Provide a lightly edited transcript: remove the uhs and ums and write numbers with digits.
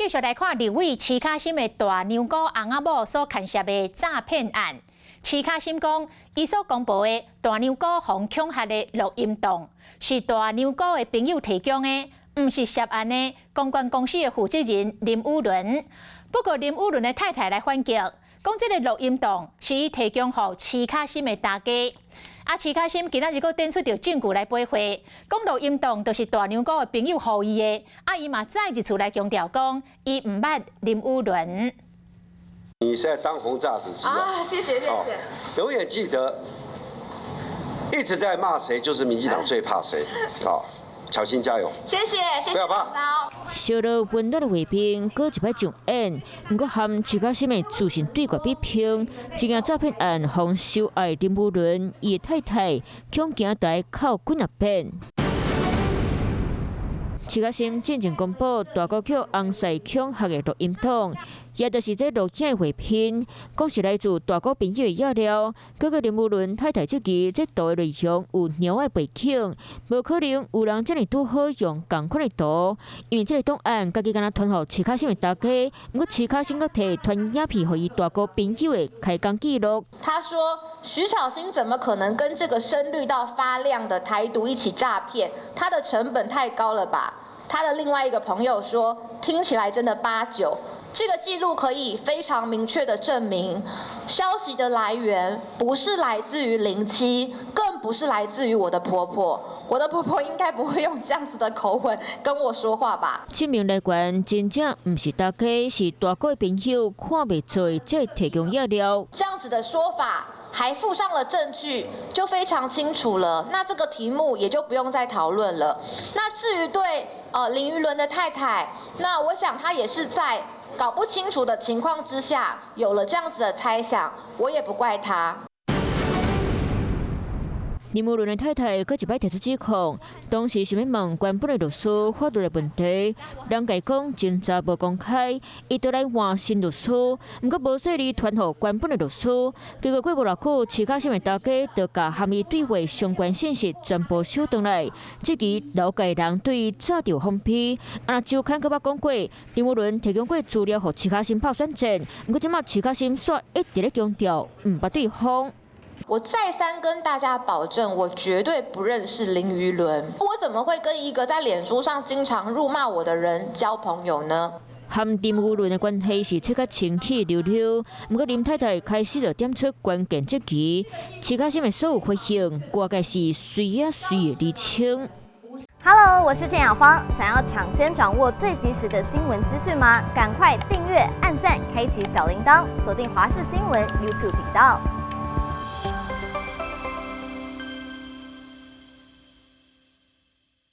繼續來看立委徐巧芯的大娘姑翁仔某所牽涉的詐騙案。徐巧芯講，伊所公布的大娘姑予恐嚇的錄音檔，是大娘姑的朋友提供的，毋是涉案的公關公司的負責人林宇倫。不過林宇倫的太太來反擊，講這个錄音檔是伊提供予徐巧芯的大家。啊，徐巧芯今仔日閣展出著證據來駁回，講錄音檔就是大娘姑的朋友予伊的。啊，伊嘛再一次來強調講，伊毋捌林宇倫。你現在當紅炸子雞啊！謝謝謝謝。永遠記得，一直在罵誰，就是民進黨最怕誰。好，巧芯加油！謝謝，謝謝。不要怕。燒熱溫暖的畫面，閣一擺上演。毋過和徐巧芯的自信對決比拼，這件詐騙案，予受害林宇倫伊的太太恐驚台哭幾若遍。徐巧芯進前公布大姑予翁婿恐嚇的錄音檔，也就是這錄影的畫片，講是來自大姑朋友的資料。閣閣林宇倫太太質疑，這圖的內容有貓仔背景，無可能有人遮爾拄好用仝款的圖，因為這个檔案家己敢若傳予徐巧芯的大家，毋過徐巧芯閣提傳影片予伊大姑朋友的開工記錄。他說：徐巧芯怎麼可能跟這個深綠到發亮的台獨一起詐騙？他的成本太高了吧？他的另外一個朋友說，聽起來真的八九。這個記錄可以非常明確的證明，消息的來源不是來自於林妻，更不是來自於我的婆婆。我的婆婆應該不會用這樣子的口吻跟我說話吧？證明來源真正毋是大家，是大姑的朋友看袂做，才提供資料。這樣子的說法還附上了證據，就非常清楚了。那這個題目也就不用再討論了。那至於對林於倫的太太，那我想她也是在搞不清楚的情況之下，有了這樣子的猜想，我也不怪她。林宇倫的太太閣一擺提出指控，當時想欲問關本的律師法律的問題，人家講偵查無公開，伊就來換新律師，毋過無細膩傳予關本的律師，結果過無偌久，徐巧芯的大家就共和伊對話相關信息全部收轉來，這期老界人對伊早就放屁。啊，周刊閣捌講過，林宇倫提供過資料予徐巧芯拍選戰，毋過這馬徐巧芯煞一直咧強調，毋捌對方。我再三跟大家保證，我絕對不認識林於倫。我怎麼會跟一個在臉書上經常辱罵我的人交朋友呢？和林宇倫的關係是切甲清氣溜溜，毋過林太太開始就點出關鍵證據，徐巧芯的所有回應，外界是隨仔隨的釐清。 Hello，我是鄭雅芳，想要搶先掌握最及時的新聞資訊嗎？趕快訂閱、按讚、開啟小鈴鐺，鎖定華視新聞 YouTube 頻道。